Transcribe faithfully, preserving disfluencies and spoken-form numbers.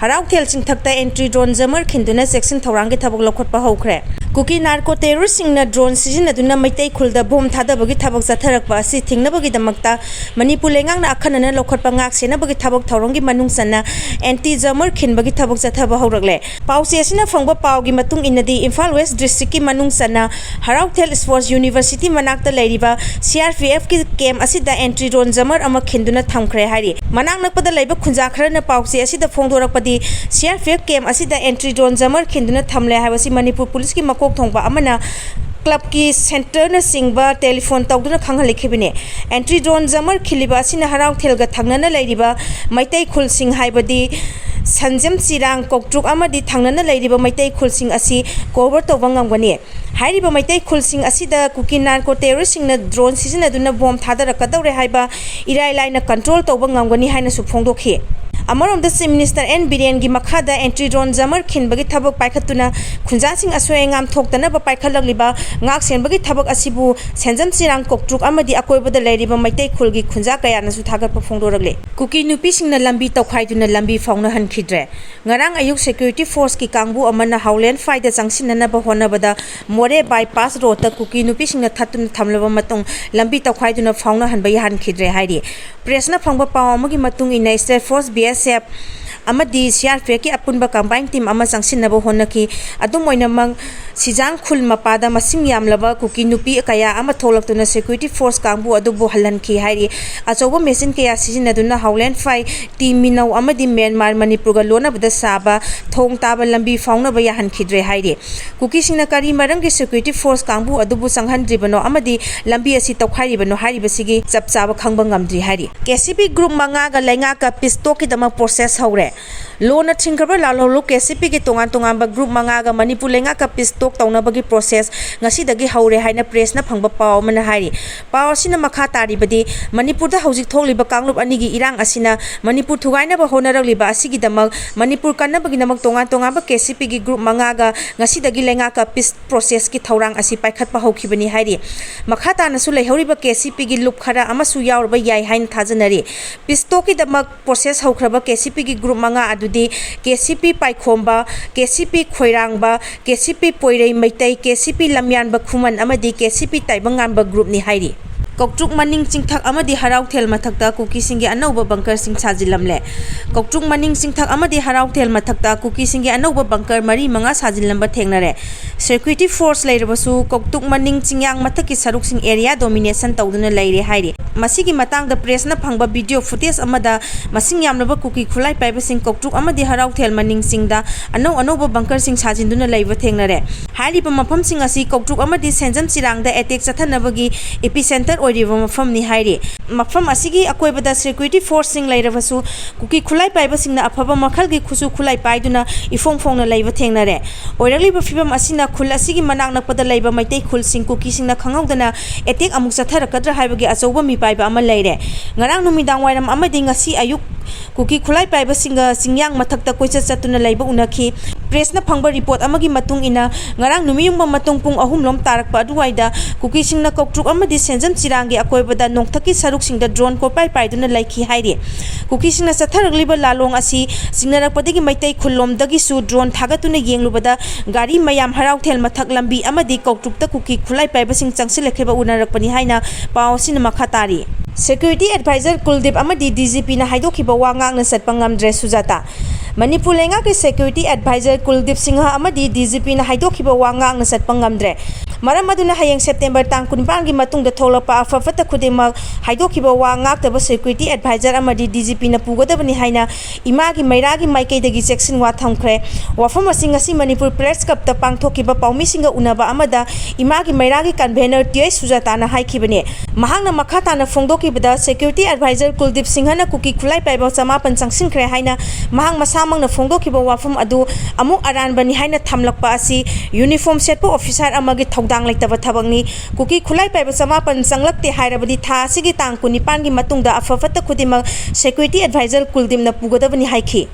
ꯍꯔꯥꯎꯊꯦꯜ ꯆꯤꯡꯊꯛꯇ anti drone jammer ꯈꯤꯟꯗꯨꯅ ꯆꯦꯛꯁꯤꯟ ꯊꯧꯔꯥꯡꯒꯤ ꯊꯕꯛ ꯂꯧꯈꯠꯄ ꯍꯧꯈ꯭ꯔꯦ꯫ ꯀꯨꯀꯤ narco terroristꯁꯤꯡꯅ drone ꯁꯤꯖꯤꯟꯅꯗꯨꯅ ꯃꯩꯇꯩ ꯈꯨꯜꯗ bomb ꯊꯥꯗꯕꯒꯤ ꯊꯕꯛ ꯆꯠꯊꯔꯛꯄ ꯑꯁꯤ ꯊꯤꯡꯅꯕꯒꯤꯗꯃꯛꯇ ꯃꯅꯤꯄꯨꯔ ꯂꯩꯉꯥꯛꯅ ꯑꯈꯟꯅꯅ ꯂꯧꯈꯠꯄ ꯉꯥꯛ ꯁꯦꯟꯅꯕꯒꯤ ꯊꯕꯛ ꯊꯧꯔꯝꯒꯤ ꯃꯅꯨꯡ ꯆꯟꯅ anti jammer ꯈꯤꯟꯕꯒꯤ ꯊꯕꯛ ꯆꯠꯊꯕ ꯍꯧꯔꯛꯂꯦ꯫ ꯄꯥꯎꯆꯦ ꯑꯁꯤꯅ ꯐꯪꯕ ꯄꯥꯎꯒꯤ ꯃꯇꯨꯡ ꯏꯟꯅꯗꯤ, ꯏꯝꯐꯥꯜ West Districtꯀꯤ ꯃꯅꯨꯡ ꯆꯟꯅ ꯍꯔꯥꯎꯊꯦꯜ Sports University ꯃꯅꯥꯛꯇ ꯂꯩꯔꯤꯕ CRPFꯀꯤ camp ꯑꯁꯤꯗ anti drone jammer ꯑꯃ ꯈꯤꯟꯗꯨꯅ ꯊꯝꯈ꯭ꯔꯦ ꯍꯥꯏꯔꯤ꯫ ꯃꯅꯥꯛ ꯅꯛꯄꯗ ꯂꯩꯕ ꯈꯨꯟꯖꯥ ꯈꯔꯅ ꯄꯥꯎꯆꯦ ꯑꯁꯤꯗ ꯐꯣꯡꯗꯣꯔꯛꯄꯗꯤ, CRPF camp ꯑꯁꯤꯗ anti drone jammer ꯈꯤꯟꯗꯨꯅ ꯊꯝꯂꯦ ꯍꯥꯏꯕꯁꯤ ꯃꯅꯤꯄꯨꯔ ꯄꯨꯂꯤꯁꯀꯤ ꯃꯀꯣꯛ ꯊꯣꯡꯕ ꯑꯃꯅ clubꯀꯤ centreꯅꯆꯤꯡꯕ telephone ꯇꯧꯗꯨꯅ ꯈꯪꯍꯜꯂꯛꯈꯤꯕꯅꯤ꯫ Anti drone jammer ꯈꯤꯜꯂꯤꯕ ꯑꯁꯤꯅ ꯍꯔꯥꯎꯊꯦꯜꯒ ꯊꯪꯅꯅ ꯂꯩꯔꯤꯕ ꯃꯩꯇꯩ ꯈꯨꯜꯁꯤꯡ, ꯍꯥꯏꯕꯗꯤ ꯁꯟꯖꯝ, ꯆꯤꯔꯥꯡ, ꯀꯧꯇ꯭ꯔꯨꯛ ꯑꯃꯗꯤ ꯊꯪꯅꯅ ꯂꯩꯔꯤꯕ ꯃꯩꯇꯩ ꯈꯨꯜꯁꯤꯡ ꯑꯁꯤ cover ꯇꯧꯕ ꯉꯝꯒꯅꯤ꯫ ꯍꯥꯏꯔꯤꯕ ꯃꯩꯇꯩ ꯈꯨꯜꯁꯤꯡ ꯑꯁꯤꯗ ꯀꯨꯀꯤ narco terroristꯁꯤꯡꯅ drone ꯁꯤꯖꯤꯟꯅꯗꯨꯅ bomb ꯊꯥꯗꯔꯛꯀꯗꯧꯔꯦ ꯍꯥꯏꯕ ꯏꯔꯥꯏ ꯂꯥꯏꯅ control ꯇꯧꯕ ꯉꯝꯒꯅꯤ ꯍꯥꯏꯅꯁꯨ ꯐꯣꯡꯗꯣꯛꯈꯤ꯫ ꯑꯃꯔꯣꯝꯗ, Chief Minister N ꯕꯤꯔꯦꯟꯒꯤ ꯃꯈꯥꯗ anti drone jammer ꯈꯤꯟꯕꯒꯤ ꯊꯕꯛ ꯄꯥꯏꯈꯠꯇꯨꯅ ꯈꯨꯟꯖꯥꯁꯤꯡ ꯑꯁꯣꯏ ꯑꯉꯥꯝ ꯊꯣꯛꯇꯅꯕ ꯄꯥꯏꯈꯠꯂꯛꯂꯤꯕ ꯉꯥꯛ ꯁꯦꯟꯕꯒꯤ ꯊꯕꯛ ꯑꯁꯤꯕꯨ ꯁꯦꯟꯖꯝ, ꯆꯤꯔꯥꯡ, ꯀꯣꯛꯇ꯭ꯔꯨꯛ ꯑꯃꯗꯤ ꯑꯀꯣꯏꯕꯗ ꯂꯩꯔꯤꯕ ꯃꯩꯇꯩ ꯈꯨꯜꯒꯤ ꯈꯨꯟꯖꯥ ꯀꯌꯥꯅꯁꯨ ꯊꯥꯒꯠꯄ ꯐꯣꯡꯗꯣꯔꯛꯂꯤ꯫ ꯀꯨꯀꯤ ꯅꯨꯄꯤꯁꯤꯡꯅ ꯂꯝꯕꯤ ꯇꯧꯈꯥꯏꯗꯨꯅ ꯂꯝꯕꯤ ꯐꯥꯎꯅꯍꯟꯈꯤꯗ꯭ꯔꯦ꯫ ꯉꯔꯥꯡ ꯑꯌꯨꯛ security forceꯀꯤ ꯀꯥꯡꯕꯨ ꯑꯃꯅ ꯍꯥꯎꯂꯦꯟ ꯐꯥꯏꯗ ꯆꯪꯁꯤꯟꯅꯅꯕ ꯍꯣꯠꯅꯕꯗ ꯃꯣꯔꯦ bypass roadꯇ ꯀꯨꯀꯤ ꯅꯨꯄꯤꯁꯤꯡꯅ ꯊꯠꯇꯨꯅ ꯊꯝꯂꯕ ꯃꯇꯨꯡ ꯂꯝꯕꯤ ꯇꯧꯈꯥꯏꯗꯨꯅ ꯐꯥꯎꯅꯍꯟꯕ ꯌꯥꯍꯟꯈꯤꯗ꯭ꯔꯦ ꯍꯥꯏꯔꯤ꯫ Pressꯅ ꯐꯪꯕ ꯄꯥꯎ ꯑꯃꯒꯤ ꯃꯇꯨꯡ ꯏꯟꯅ, State Force, B S F ꯑꯃꯗꯤ C R P Fꯀꯤ ꯑꯄꯨꯟꯕ combine team ꯑꯃ ꯆꯪꯁꯤꯟꯅꯕ ꯍꯣꯠꯅꯈꯤ꯫ ꯑꯗꯨꯝ ꯑꯣꯏꯅꯃꯛ, ꯁꯤꯖꯥꯡ ꯈꯨꯜ ꯃꯄꯥꯗ ꯃꯁꯤꯡ ꯌꯥꯝꯂꯕ ꯀꯨꯀꯤ ꯅꯨꯄꯤ ꯀꯌꯥ ꯑꯃ ꯊꯣꯛꯂꯛꯇꯨꯅ security force ꯀꯥꯡꯕꯨ ꯑꯗꯨꯕꯨ ꯍꯜꯍꯟꯈꯤ ꯍꯥꯏꯔꯤ꯫ ꯑꯆꯧꯕ machine ꯀꯌꯥ ꯁꯤꯖꯤꯟꯅꯗꯨꯅ ꯍꯥꯎꯂꯦꯟ ꯐꯥꯏ, ꯇꯤ ꯃꯤꯅꯧ ꯑꯃꯗꯤ ꯃ꯭ꯌꯥꯟꯃꯥꯔ ꯃꯅꯤꯄꯨꯔꯒ ꯂꯣꯟꯅꯕꯗ ꯁꯥꯕ ꯊꯣꯡ ꯇꯥꯕ ꯂꯝꯕꯤ ꯐꯥꯎꯅꯕ ꯌꯥꯍꯟꯈꯤꯗ꯭ꯔꯦ ꯍꯥꯏꯔꯤ꯫ ꯀꯨꯀꯤꯁꯤꯡꯅ ꯀꯔꯤ ꯃꯔꯝꯒꯤ security force ꯀꯥꯡꯕꯨ ꯑꯗꯨꯕꯨ ꯆꯪꯍꯟꯗ꯭ꯔꯤꯕꯅꯣ ꯑꯃꯗꯤ ꯂꯝꯕꯤ ꯑꯁꯤ ꯇꯧꯈꯥꯏꯔꯤꯕꯅꯣ ꯍꯥꯏꯔꯤꯕꯁꯤꯒꯤ ꯆꯞ ꯆꯥꯕ ꯈꯪꯕ ꯉꯝꯗ꯭ꯔꯤ ꯍꯥꯏꯔꯤ꯫ K C P group ꯃꯉꯥꯒ ꯂꯩꯉꯥꯛꯀ peace talkꯀꯤꯗꯃꯛ process ꯍꯧꯔꯦ꯫ ꯂꯣꯟꯅ ꯊꯤꯡꯈ꯭ꯔꯕ ꯂꯥꯜꯍꯧꯂꯨꯞ K C Pꯒꯤ ꯇꯣꯉꯥꯟ ꯇꯣꯉꯥꯟꯕ group ꯃꯉꯥꯒ ꯃꯅꯤꯄꯨꯔ ꯂꯩꯉꯥꯛꯀ peace talk ꯇꯧꯅꯕꯒꯤ ꯄ꯭ꯔꯣꯁꯦꯁ ꯉꯁꯤꯗꯒꯤ ꯍꯧꯔꯦ ꯍꯥꯏꯅ ꯄ꯭ꯔꯦꯁꯅ ꯐꯪꯕ ꯄꯥꯎ ꯑꯃꯅ ꯍꯥꯏꯔꯤ꯫ ꯄꯥꯎ ꯑꯁꯤꯅ ꯃꯈꯥ ꯇꯥꯔꯤꯕꯗꯤ, ꯃꯅꯤꯄꯨꯔꯗ ꯍꯧꯖꯤꯛ ꯊꯣꯛꯂꯤꯕ ꯀꯥꯡꯂꯨꯞ ꯑꯅꯤꯒꯤ ꯏꯔꯥꯡ ꯑꯁꯤꯅ ꯃꯅꯤꯄꯨꯔ ꯊꯨꯒꯥꯏꯅꯕ ꯍꯣꯠꯅꯔꯛꯂꯤꯕ ꯑꯁꯤꯒꯤꯗꯃꯛ ꯃꯅꯤꯄꯨꯔ ꯀꯟꯅꯕꯒꯤꯗꯃꯛ ꯇꯣꯉꯥꯟ ꯇꯣꯉꯥꯟꯕ ꯀꯦ ꯁꯤ ꯄꯤꯒꯤ ꯒ꯭ꯔꯨꯞ ꯃꯉꯥꯒ ꯉꯁꯤꯗꯒꯤ ꯂꯩꯉꯥꯛꯀ ꯄꯤꯁ ꯄ꯭ꯔꯣꯁꯦꯁꯀꯤ ꯊꯧꯔꯥꯡ ꯑꯁꯤ ꯄꯥꯏꯈꯠꯄ ꯍꯧꯈꯤꯕꯅꯤ ꯍꯥꯏꯔꯤ꯫ ꯃꯈꯥ ꯇꯥꯅꯁꯨ ꯂꯩꯍꯧꯔꯤꯕ ꯀꯦ ꯁꯤ ꯄꯤꯒꯤ ꯂꯨꯞ ꯈꯔ ꯑꯃꯁꯨ ꯌꯥꯎꯔꯕ ꯌꯥꯏ ꯍꯥꯏꯅ ꯊꯥꯖꯅꯔꯤ꯫ ꯄꯤꯁ ꯇꯣꯛꯀꯤꯗꯃꯛ ꯄ꯭ꯔꯣꯁꯦꯁ ꯍꯧꯈ꯭ꯔꯕ ꯀꯦ ꯁꯤ ꯄꯤꯒꯤ ꯒ꯭ꯔꯨꯞ ꯃꯉꯥ ꯑꯗꯨꯗꯤ ꯀꯦ ꯁꯤ ꯄꯤ ꯄꯥꯏꯈꯣꯝꯕ, ꯀꯦ ꯁꯤ ꯄꯤ ꯈꯣꯏꯔꯥꯡꯕ, ꯀꯦ ꯁꯤ ꯄꯤ ꯄꯣꯏꯔꯩ ꯃꯩꯇꯩ, ꯀꯦ ꯁꯤ ꯄꯤ ꯂꯝꯌꯥꯟꯕ ꯈꯨꯃꯟ ꯑꯃꯗꯤ ꯀꯦ ꯁꯤ ꯄꯤ ꯇꯥꯏꯕꯪꯉꯥꯟꯕ ꯒ꯭ꯔꯨꯞꯅꯤ ꯍꯥꯏꯔꯤ꯫ ꯀꯧꯇ꯭ꯔꯨꯛ ꯃꯅꯤꯡ ꯆꯤꯡꯊꯛ ꯑꯃꯗꯤ ꯍꯔꯥꯎꯊꯦꯜ ꯃꯊꯛꯇ ꯀꯨꯀꯤꯁꯤꯡꯒꯤ ꯑꯅꯧꯕ ꯕꯪꯀꯔꯁꯤꯡ ꯁꯥꯖꯤꯜꯂꯝꯂꯦ꯫ ꯀꯧꯇ꯭ꯔꯨꯛ ꯃꯅꯤꯡ ꯆꯤꯡꯊꯛ ꯑꯃꯗꯤ ꯍꯔꯥꯎꯊꯦꯜ ꯃꯊꯛꯇ ꯀꯨꯀꯤꯁꯤꯡꯒꯤ ꯑꯅꯧꯕ ꯕꯪꯀꯔ ꯃꯔꯤ ꯃꯉꯥ ꯁꯥꯖꯤꯜꯂꯝꯕ ꯊꯦꯡꯅꯔꯦ꯫ ꯁꯦꯀ꯭ꯌꯨꯔꯤꯇꯤ ꯐꯣꯔꯁ ꯂꯩꯔꯕꯁꯨ ꯀꯧꯇ꯭ꯔꯨꯛ ꯃꯅꯤꯡ ꯆꯤꯡꯌꯥꯡ ꯃꯊꯛꯀꯤ ꯁꯔꯨꯛꯁꯤꯡ ꯑꯦꯔꯤꯌꯥ ꯗꯣꯃꯤꯅꯦꯁꯟ ꯇꯧꯗꯨꯅ ꯂꯩꯔꯦ ꯍꯥꯏꯔꯤ꯫ ꯃꯁꯤꯒꯤ ꯃꯇꯥꯡꯗ ꯄ꯭ꯔꯦꯁꯅ ꯐꯪꯕ ꯚꯤꯗꯤꯑꯣ ꯐꯨꯇꯦꯖ ꯑꯃꯗ ꯃꯁꯤꯡ ꯌꯥꯝꯂꯕ ꯀꯨꯀꯤ ꯈꯨꯠꯂꯥꯏ ꯄꯥꯏꯕꯁꯤꯡ ꯀꯧꯇ꯭ꯔꯨꯛ ꯑꯃꯗꯤ ꯍꯔꯥꯎꯊꯦꯜ ꯃꯅꯤꯡ ꯆꯤꯡꯗ ꯑꯅꯧ ꯑꯅꯧꯕ ꯕꯪꯀꯔꯁꯤꯡ ꯁꯥꯖꯤꯟꯗꯨꯅ ꯂꯩꯕ ꯊꯦꯡꯅꯔꯦ꯫ ꯍꯥꯏꯔꯤꯕ ꯃꯐꯝꯁꯤꯡ ꯑꯁꯤ ꯀꯧꯇ꯭ꯔꯨꯛ ꯑꯃꯗꯤ ꯁꯦꯟꯖꯝ ꯆꯤꯔꯥꯡꯗ ꯑꯦꯇꯦꯛ ꯆꯠꯊꯅꯕꯒꯤ ꯏꯄꯤ ꯁꯦꯟꯇꯔ ꯑꯣꯏꯔꯤꯕ ꯃꯐꯝꯅꯤ ꯍꯥꯏꯔꯤ꯫ ꯃꯐꯝ ꯑꯁꯤꯒꯤ ꯑꯀꯣꯏꯕꯗ ꯁꯦꯀ꯭ꯌꯨꯔꯤꯇꯤ ꯐꯣꯔꯁꯁꯤꯡ ꯂꯩꯔꯕꯁꯨ ꯀꯨꯀꯤ ꯈꯨꯠꯂꯥꯏ ꯄꯥꯏꯕꯁꯤꯡꯅ ꯑꯐꯕ ꯃꯈꯜꯒꯤ ꯈꯨꯠꯁꯨ ꯈꯨꯠꯂꯥꯏ ꯄꯥꯏꯗꯨꯅ ꯏꯐꯣꯡ ꯐꯣꯡꯅ ꯂꯩꯕ ꯊꯦꯡꯅꯔꯦ꯫ ꯑꯣꯏꯔꯛꯂꯤꯕ ꯐꯤꯕꯝ ꯑꯁꯤꯅ ꯈꯨꯜ ꯑꯁꯤꯒꯤ ꯃꯅꯥꯛ ꯅꯛꯄꯗ ꯂꯩꯕ ꯃꯩꯇꯩ ꯈꯨꯜꯁꯤꯡ ꯀꯨꯀꯤꯁꯤꯡꯅ ꯈꯪꯍꯧꯗꯅ ꯑꯦꯇꯦꯛ ꯑꯃꯨꯛ ꯆꯠꯊꯔꯛꯀꯗ꯭ꯔꯥ ꯍꯥꯏꯕꯒꯤ ꯑꯆꯧꯕ ꯃꯤꯄꯥꯏꯕ ꯑꯃ ꯂꯩꯔꯦ꯫ ꯉꯔꯥꯡ ꯅꯨꯃꯤꯗꯥꯡ ꯋꯥꯏꯔꯝ ꯑꯃꯗꯤ ꯉꯁꯤ ꯑꯌꯨꯛ ꯀꯨꯀꯤ ꯈꯨꯠꯂꯥꯏ ꯄꯥꯏꯕꯁꯤꯡꯒ ꯆꯤꯡꯌꯥꯡ ꯃꯊꯛꯇ ꯀꯣꯏꯆꯠ ꯆꯠꯇꯨꯅ ꯂꯩꯕ ꯎꯅꯈꯤ꯫ ꯄ꯭ꯔꯦꯁꯅ ꯐꯪꯕ ꯔꯤꯄꯣꯔꯠ ꯑꯃꯒꯤ ꯃꯇꯨꯡ ꯏꯟꯅ, ꯉꯔꯥꯡ ꯅꯨꯃꯤꯠ ꯌꯨꯡꯕ ꯃꯇꯨꯡ ꯄꯨꯡ ꯑꯍꯨꯝ ꯂꯣꯝ ꯇꯥꯔꯛꯄ ꯑꯗꯨꯋꯥꯏꯗ ꯀꯨꯀꯤꯁꯤꯡꯅ ꯀꯧꯇ꯭ꯔꯨꯛ ꯑꯃꯗꯤ ꯁꯦꯟꯖꯝ ꯆꯤꯔꯥꯡꯒꯤ ꯑꯀꯣꯏꯕꯗ ꯅꯣꯡꯊꯛꯀꯤ ꯁꯔꯨꯛꯁꯤꯡꯗ ꯗ꯭ꯔꯣꯟ ꯀꯣꯏꯄꯥꯏ ꯄꯥꯏꯗꯨꯅ ꯂꯩꯈꯤ ꯍꯥꯏꯔꯤ꯫ ꯀꯨꯀꯤꯁꯤꯡꯅ ꯆꯠꯊꯔꯛꯂꯤꯕ ꯂꯥꯂꯣꯡ ꯑꯁꯤ ꯆꯤꯡꯅꯔꯛꯄꯗꯒꯤ ꯃꯩꯇꯩ ꯈꯨꯜꯂꯣꯝꯗꯒꯤꯁꯨ ꯗ꯭ꯔꯣꯟ ꯊꯥꯒꯠꯇꯨꯅ ꯌꯦꯡꯂꯨꯕꯗ ꯒꯥꯔꯤ ꯃꯌꯥꯝ ꯍꯔꯥꯎꯊꯦꯜ ꯃꯊꯛ ꯂꯝꯕꯤ ꯑꯃꯗꯤ ꯀꯧꯇ꯭ꯔꯨꯛꯇ ꯀꯨꯀꯤ ꯈꯨꯠꯂꯥꯏ ꯄꯥꯏꯕꯁꯤꯡ ꯆꯪꯁꯤꯜꯂꯛꯈꯤꯕ ꯎꯅꯔꯛꯄꯅꯤ ꯍꯥꯏꯅ ꯄꯥꯎ ꯑꯁꯤꯅ ꯃꯈꯥ ꯇꯥꯔꯤ꯫ ꯁꯦꯀ꯭ꯌꯨꯔꯤꯇꯤ ꯑꯦꯗꯚꯥꯏꯖꯔ ꯀꯨꯜꯗꯤꯞ ꯑꯃꯗꯤ ꯗꯤ ꯖꯤ ꯄꯤꯅ ꯍꯥꯏꯗꯣꯛꯈꯤꯕ ꯋꯥ ꯉꯥꯛꯅ ꯆꯠꯄ ꯉꯝꯗ꯭ꯔꯦ꯫ ꯁꯨꯖꯥꯇꯥ꯫ ꯃꯅꯤꯄꯨꯔ ꯂꯩꯉꯥꯛꯀꯤ ꯁꯦꯀ꯭ꯌꯨꯔꯤꯇꯤ ꯑꯦꯗꯚꯥꯏꯖꯔ ꯀꯨꯜꯗꯤꯞ ꯁꯤꯡꯍ ꯑꯃꯗꯤ ꯗꯤ ꯖꯤ ꯄꯤꯅ ꯍꯥꯏꯗꯣꯛꯈꯤꯕ ꯋꯥ ꯉꯥꯛꯅ ꯆꯠꯄ ꯉꯝꯗ꯭ꯔꯦ꯫ ꯃꯔꯝ ꯑꯗꯨꯅ ꯍꯌꯦꯡ ꯁꯦꯞꯇꯦꯝꯕꯔ ꯇꯥꯡ ꯀꯨꯟꯅꯤꯄꯥꯟꯒꯤ ꯃꯇꯨꯡꯗ ꯊꯣꯛꯂꯛꯄ ꯑꯐ ꯐꯠꯇ ꯈꯨꯗꯤꯡꯃꯛ ꯍꯥꯏꯗꯣꯛꯈꯤꯕ ꯋꯥ ꯉꯥꯛꯇꯕ security advisor ꯑꯃꯗꯤ D G Pꯅ ꯄꯨꯒꯗꯕꯅꯤ ꯍꯥꯏꯅ ꯏꯃꯥꯒꯤ ꯃꯩꯔꯥꯒꯤ ꯃꯥꯏꯀꯩꯗꯒꯤ ꯆꯦꯛꯁꯤꯟꯋꯥ ꯊꯝꯈ꯭ꯔꯦ꯫ ꯋꯥꯐꯝ ꯑꯁꯤ ꯉꯁꯤ ꯃꯅꯤꯄꯨꯔ Press Clubꯇ ꯄꯥꯡꯊꯣꯛꯈꯤꯕ ꯄꯥꯎꯃꯤꯁꯤꯡꯒ ꯎꯅꯕ ꯑꯃꯗ ꯏꯃꯥꯒꯤ ꯃꯩꯔꯥꯒꯤ convenor T H ꯁꯨꯖꯥꯇꯥꯅ ꯍꯥꯏꯈꯤꯕꯅꯤ꯫ ꯃꯍꯥꯛꯅ ꯃꯈꯥ ꯇꯥꯅ ꯐꯣꯡꯗꯣꯛꯈꯤꯕꯗ, security advisor ꯀꯨꯜꯗꯤꯞ ꯁꯤꯡꯍꯅ ꯀꯨꯀꯤ ꯈꯨꯠꯂꯥꯏ ꯄꯥꯏꯕ ꯆꯃꯥꯄꯟ ꯆꯪꯁꯤꯟꯈ꯭ꯔꯦ ꯍꯥꯏꯅ ꯃꯍꯥꯛ ꯃꯁꯥꯃꯛꯅ ꯐꯣꯡꯗꯣꯛꯈꯤꯕ ꯋꯥꯐꯝ ꯑꯗꯨ ꯑꯃꯨꯛ ꯑꯔꯥꯟꯕꯅꯤ ꯍꯥꯏꯅ ꯊꯝꯂꯛꯄ ꯑꯁꯤ uniform ꯁꯦꯠꯄ officer ꯑꯃꯒꯤ ꯊꯧꯗꯥꯡ ꯂꯩꯇꯕ ꯊꯕꯛꯅꯤ꯫ ꯀꯨꯀꯤ ꯈꯨꯠꯂꯥꯏ ꯄꯥꯏꯕ ꯆꯃꯥꯄꯟ ꯆꯪꯂꯛꯇꯦ ꯍꯥꯏꯔꯕꯗꯤ ꯊꯥ ꯑꯁꯤꯒꯤ ꯇꯥꯡ ꯀꯨꯟꯅꯤꯄꯥꯟꯒꯤ ꯃꯇꯨꯡꯗ ꯑꯐ ꯐꯠꯇ ꯈꯨꯗꯤꯡꯃꯛ security advisor ꯀꯨꯜꯗꯤꯞꯅ ꯄꯨꯒꯗꯕꯅꯤ ꯍꯥꯏꯈꯤ꯫